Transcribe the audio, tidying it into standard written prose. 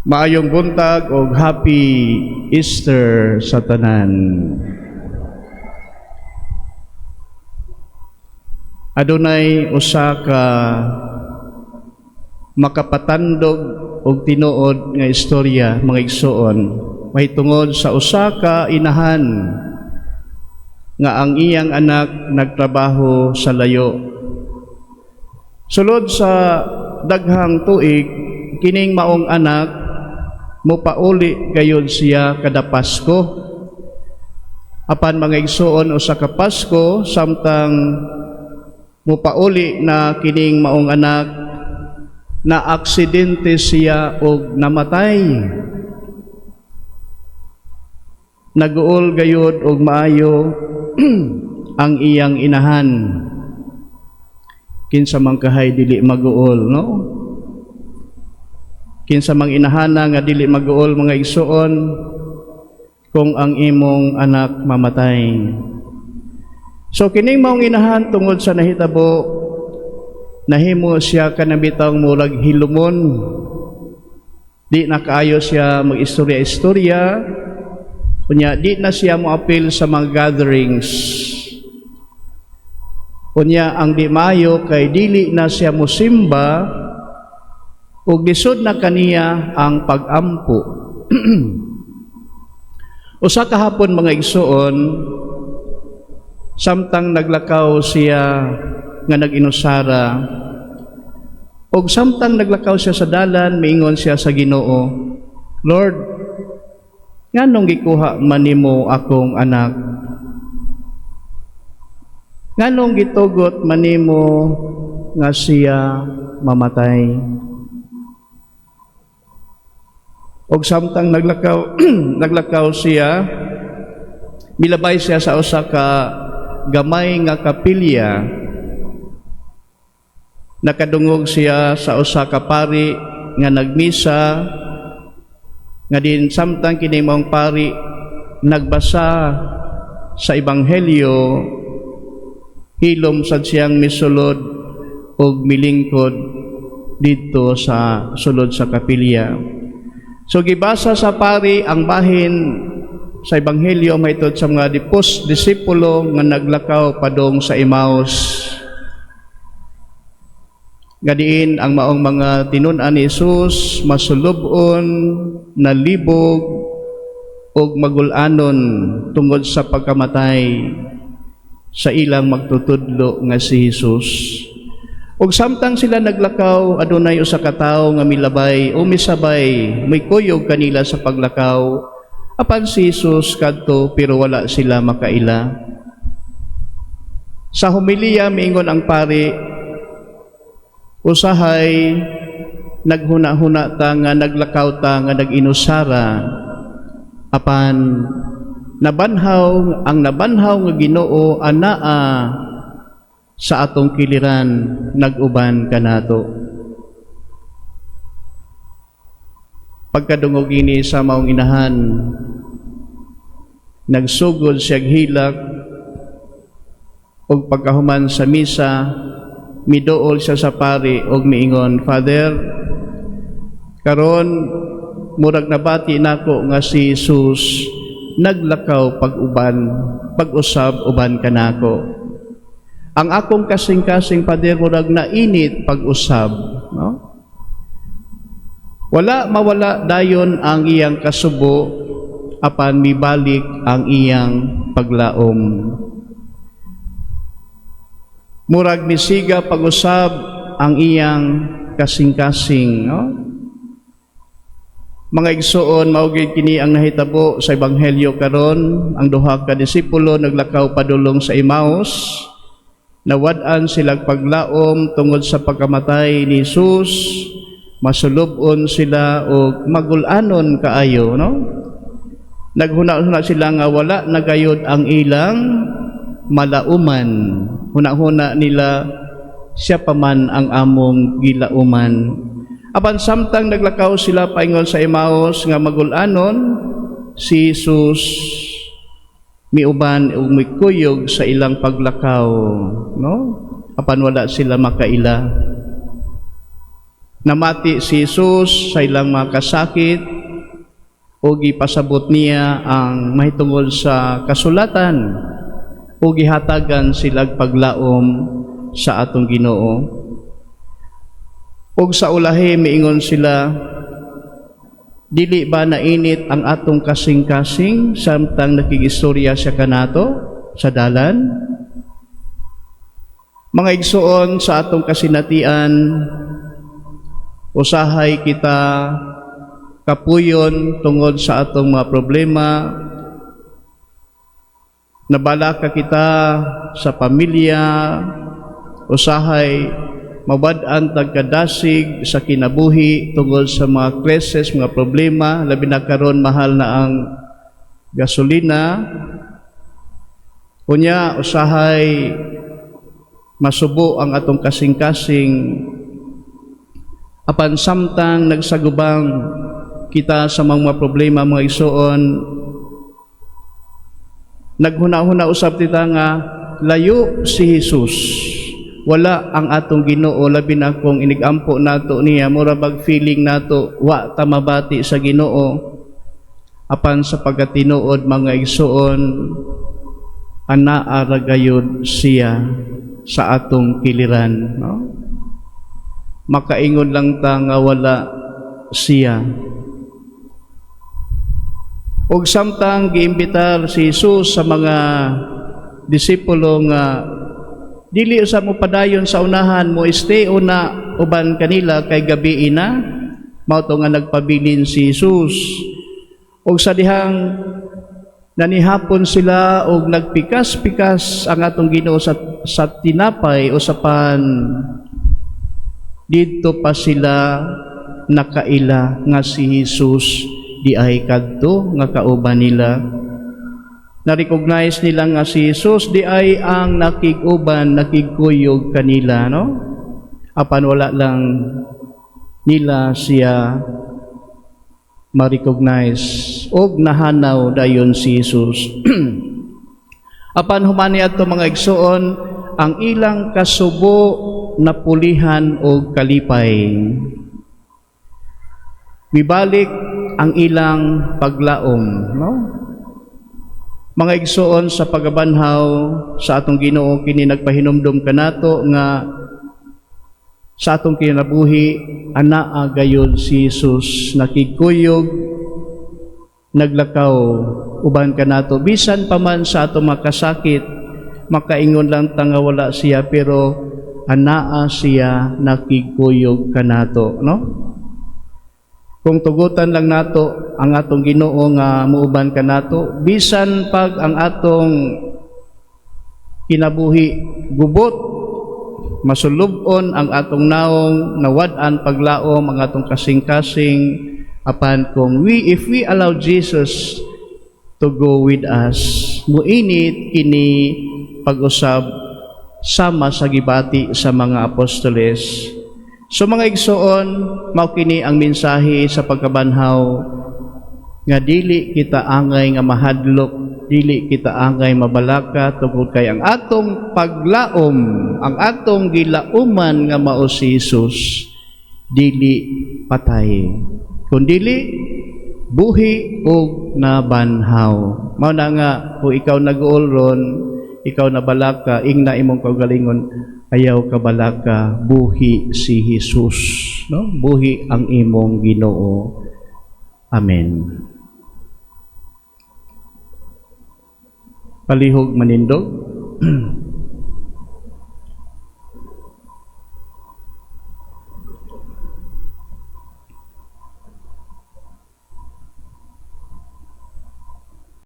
Maayong buntag og Happy Easter sa tanan. Adunay usa ka makapatandog og tinuod nga istorya, mga igsoon, mahitungod sa usa ka inahan nga ang iyang anak nagtrabaho sa layo. Sulod sa daghang tuig, kining maong anak mopauli gayud siya kada Pasko. Apan, mga igsoon, usa ka Pasko, samtang mopauli na kining maong anak, na aksidente siya og namatay. Naguol gayud og maayo ang iyang inahan. Kinsa man kahay dili maguol, no? Kinsa mang inahana nga dili maguol, mga igsoon, kung ang imong anak mamatay? So kining maong inahan, tungod sa nahitabo, nahimo siya kanabitang murag hilumon. Di na kaayo siya mag-istorya-istorya. Unya di na siya moapil sa mga gatherings. Unya ang di maayo kay dili na siya mosimba ug lisod na kaniya ang pag-ampo. Usa ka hapon, mga igsoon, samtang naglakaw siya nga nag-inusara ug samtang naglakaw siya sa dalan, miingon siya sa Ginoo, "Lord, nganong gikuha man nimo akong anak? Nganong gitugot man nimo nga siya mamatay?" Og samtang naglakaw naglakaw siya, milabay siya sa usa ka gamay nga kapilya. Nakadungog siya sa usa ka pari nga nagmisa, nga din samtang kini maong pari nagbasa sa ebanghelyo, hilom sad siyang misulod og milingkod didto sa sulod sa kapilya. So gibasa sa pari ang bahin sa ebanghelyo mahitungod sa mga disipulo nga naglakaw padong sa Emmaus. Nga diin ang maong mga tinun-an ni Jesus masulub-on, nalibog ug magul-anon tungod sa pagkamatay sa ilang magtutudlo nga si Jesus. Ug samtang sila naglakaw, adunay usa ka tawo nga milabay o misabay, mikuyog kanila sa paglakaw. Apan si Jesus kadto pero wala sila makaila. Sa homilya, miingon ang pari, "Usahay naghuna-huna ta nga naglakaw ta nga nag-inusara, apan nabanhaw ang nabanhaw nga Ginoo anaa sa atong kiliran, nag-uban kanato." Pagkadungog ini sa maong inahan, nagsugod siya hilak ug pagkahuman sa misa, miduol siya sa pari ug miingon, "Father, karon murag nabati nako nga si Jesus naglakaw pag-uban, pag-usab uban kanako. Ang akong kasing-kasing, Father, murag nainit pag-usab," no? Wala mawala dayon ang iyang kasubo, apan mibalik ang iyang paglaom. Murag misiga pag-usab ang iyang kasing-kasing, no? Mga igsoon, mao gyud kini ang nahitabo sa ebanghelyo karon. Ang duha ka disipulo naglakaw padulong sa Emmaus. Nawad-an sila paglaom tungod sa pagkamatay ni Jesus. Masulub-on sila og magul-anon kaayo, no? Naghuna-huna sila nga wala na gayod ang ilang malauman. Huna-huna nila, siya pa man ang among gilauman. Apan samtang naglakaw sila paingon sa Emmaus nga magul-anon, si Jesus miuban ug mikuyog sa ilang paglakaw, no? Apan wala sila makaila. Namati si Jesus sa ilang mga kasakit ug gipasabot niya ang mahitungod sa kasulatan ug gihatagan sila paglaom sa atong Ginoo. Ug sa ulahi miingon sila, "Dili ba nainit ang atong kasing-kasing samtang nakigistorya siya kanato sa dalan?" Mga igsoon, sa atong kasinatian, usahay kita kapuyon tungod sa atong mga problema, nabalaka kita sa pamilya, usahay mabad-an tag kadasig sa kinabuhi tungod sa mga krisis, mga problema, labi na karon mahal na ang gasolina. Unya, usahay masubo ang atong kasing-kasing. Apan samtang nagsagubang kita sa mga problema, mga igsoon, naghuna-huna usab kita nga layo si Jesus, wala ang atong Ginoo, labi na kung inigampo nato niya, mura bag feeling nato wa ta mabati sa Ginoo. Apan sa pagkatinuod, mga igsoon, anaa ra gayud siya sa atong kiliran, no? Makaingon lang ta nga wala siya. Ug samtang giimbitar si Jesus sa mga disipulo nga dili usab mo padayon sa unahan, mo stay una uban kanila kay gabi na, mao to nga nagpabilin si Jesus. Ug sa dihang nanihapon sila og nagpikas-pikas ang atong Ginoo sa tinapay o sa pan, didto pa sila nakaila nga si Jesus di ay kadto nga kauban nila. Na-recognize nila nga si Jesus di ay ang nakig-uban, nakigkuyog kanila, no? Apan wala lang nila siya ma-recognize og nahanaw dayon si Jesus. Apan human niadto, mga igsoon, ang ilang kasubo napulihan og kalipay. Mibalik ang ilang paglaom, no? Mga igsoon, sa pagabanhaw sa atong Ginoo, kini nagpahinumdum kanato nga sa atong kinabuhi anaa gayud si Jesus, nakigkuyog, naglakaw uban kanato bisan pa man sa atong makasakit. Makaingon lang ta nga wala siya, pero anaa siya, nakigkuyog kanato, no? Kung tugutan lang nato ang atong Ginoo nga muuban kanato bisan pag ang atong kinabuhi gubot, masulub-on ang atong naong, nawad-an paglaom ang atong kasing-kasing, apan kung we if we allow Jesus to go with us, muinit kini pag-usab sama sa gibati sa mga apostoles. So mga igsoon, mao kini ang mensahe sa pagkabanhaw nga dili kita angay nga mahadlok, dili kita angay mabalaka tungod kay ang atong paglaom, ang atong gilauman nga mao si Jesus, dili patay kun dili buhi ug nabanhaw. Mao na nga kung ikaw nag-uol ron, ikaw nabalaka, ingna imong kaugalingon, "Ayaw ka balaka, buhi si Jesus," no? Buhi ang imong Ginoo. Amen. Palihog manindog.